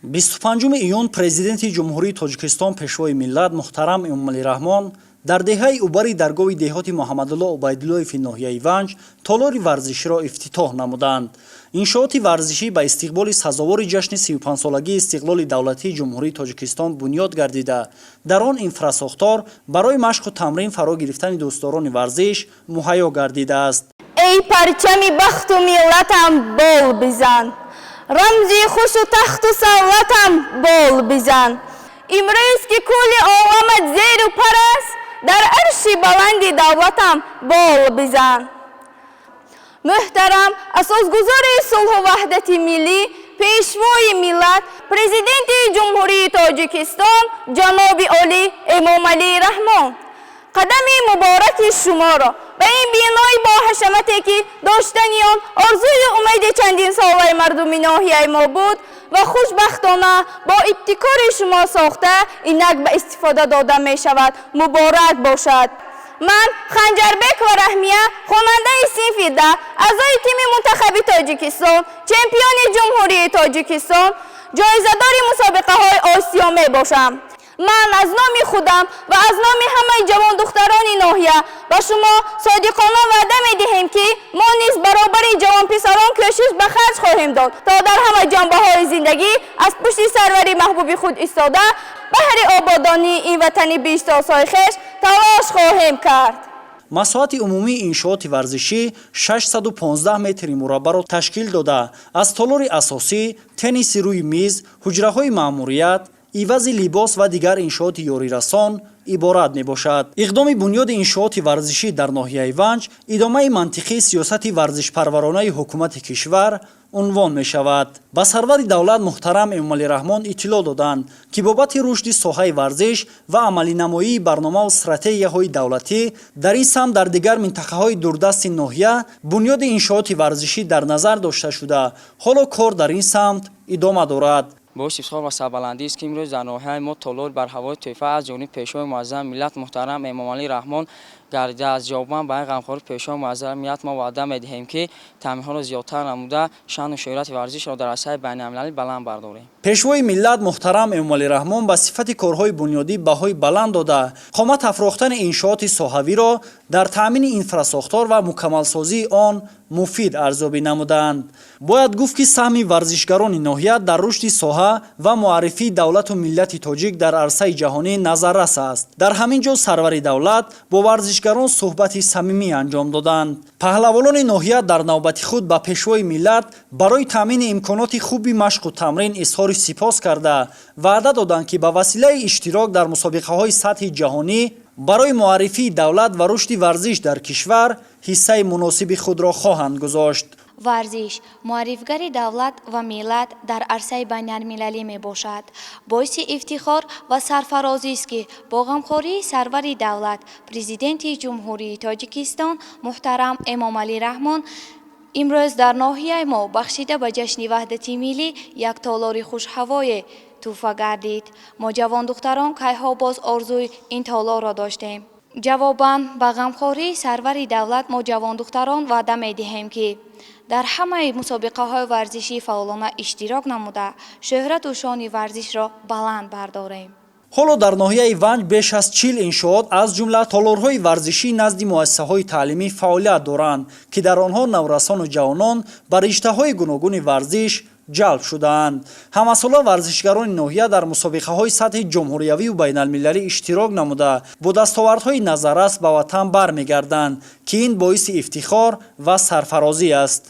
25 июн Президенти Ҷумҳурии Тоҷикистон, Пешвои миллат муҳтарам Эмомалӣ Раҳмон дар деҳаи Убари даргоҳи деҳоти Муҳаммадулло Убайдуллоеви ноҳияи Ванҷ толори варзиширо ифтитоҳ намуданд. Иншооти варзишӣ ба истиқболи сазовори ҷашни 35-солагии истиқлоли давлатии Ҷумҳурии Тоҷикистон бунёд гардида, дар он инфрасохтор барои машқу тамрин фаро гирифтани дӯстдорони варзиш муҳайё гардидааст. Эй парчами бахту миллатам, бол бизан, рамзи хушу тахту савлатам, бол бизан. Имрӯз ки кулли оламат зеру пар аст, дар арши баланди давлатам бол бизан. Муҳтарам асосгузори сулҳу ваҳдати миллӣ, Пешвои миллат, Президенти Ҷумҳурии Тоҷикистон ҷаноби олӣ Эмомалӣ Раҳмон, қадами мубораки шуморо ба ин бинои боҳашамате, ки доштани он орзую умеди чандинсолаи мардуми ноҳияи мо буд ва хушбахтона бо ибтикори шумо сохта, инак ба истифода дода мешавад, муборак бошад. Ман, Ханҷарбекова Раҳмия, хонандаи синфи 10, аъзои тими мунтахаби Тоҷикистон, чемпиони Ҷумҳурии Тоҷикистон, ҷоизадори мусобиқаҳои Осиё мебошам. Ман аз номи худам ва аз номи ҳамаи ҷавондухтарони ноҳия ба шумо содиқона ваъда медиҳем, ки мо низ баробари ҷавонписарон кӯшиш ба харҷ хоҳем дод, то дар ҳама ҷанбаҳои зиндагӣ аз пушти сарвари маҳбуби худ истода, баҳри ободонии ин ватани биҳиштосои хеш талош хоҳем кард. Масоҳати умумии иншооти варзишӣ 615 метри мураббаъро ташкил дода, аз толори асосӣ, тенниси рӯи миз, ҳуҷраҳои маъмурият, ивази либос ва дигар иншооти ёрирасон иборат мебошад. Иқдоми бунёди иншооти варзишӣ дар ноҳияи Ванҷ идомаи мантиқии сиёсати варзишпарваронаи ҳукумати кишвар унвон мешавад. Ба сарвари давлат муҳтарам Эмомалӣ Раҳмон иттилоъ доданд, ки бобати рушди соҳаи варзиш ва амалинамоии барномаву стратегияҳои давлатӣ дар ин самт дар дигар минтақаҳои дурдасти ноҳия бунёди иншооти варзишӣ дар назар дошта шуда, ҳоло кор дар ин самт идома дорад. Боиси ифтихор ва сарбаландист, ки имрӯз дар ноҳияи мо толори барҳавои тӯҳфа аз ҷониби Пешвои муаззами миллат муҳтарам Эмомалӣ Раҳмон гардидааст. Ҷавобан ба ин ғамхории Пешвои муаззами миллат мо ваъда медиҳем, ки тамринҳоро зиёдтар намуда, шаъну шӯҳрати варзишро дар арсаи байналмилалӣ баланд бардорем. Пешвои миллат муҳтарам Эмомалӣ Раҳмон ба сифати корҳои бунёдӣ баҳои баланд дода, қомат афрохтани иншооти соҳавиро дар таъмини инфрасохтор ва мукаммалсозии он муфид арзёбӣ намуданд. Бояд гуфт, ки саҳми варзишгарони ноҳия дар рушди соҳа ва муаррифии давлату миллати тоҷик дар арсаи ҷаҳонӣ назаррас аст. Дар ҳамин ҷо сарвари давлат бо варзишгарон суҳбати самимӣ анҷом доданд. Паҳлавонони ноҳия дар навбати худ ба Пешвои миллат барои таъмини имконоти хуби машқу тамрин изҳори сипос карда, ваъда доданд, ки ба василаи иштирок дар мусобиқаҳои сатҳи ҷаҳонӣ барои муаррифии давлат ва рушди варзиш дар кишвар ҳиссаи муносиби худро хоҳанд гузошт. Варзиш муаррифгари давлат ва миллат дар арсаи байналмилалӣ мебошад. Боиси ифтихор ва сарфарозист, ки бо ғамхории сарвари давлат, Президенти Ҷумҳурии Тоҷикистон муҳтарам Эмомалӣ Раҳмон, имрӯз дар ноҳияи мо бахшида ба ҷашни ваҳдати миллӣ як толори хушҳавое тӯҳфа гардид. Мо, ҷавондухтарон, кайҳо боз орзуи ин толорро доштем. Ҷавобан ба ғамхории сарвари давлат мо, ҷавондухтарон, ваъда медиҳем, ки дар ҳамаи мусобиқаҳои варзишӣ фаъолона иштирок намуда, шӯҳрату шони варзишро баланд бардорем. Ҳоло дар ноҳияи Ванҷ беш аз 40 иншоот, аз ҷумла толорҳои варзишӣ назди муассисаҳои таълимӣ фаъолият доранд, ки дар онҳо наврасону ҷавонон ба риштаҳои гуногуни варзиш ҷалб шудаанд. Ҳамасола варзишгарони ноҳия дар мусобиқаҳои сатҳи ҷумҳуриявию байналмилалӣ иштирок намуда, бо дастовардҳои назаррас ба ватан бармегарданд, ки ин боиси ифтихор ва сарфарозӣ аст.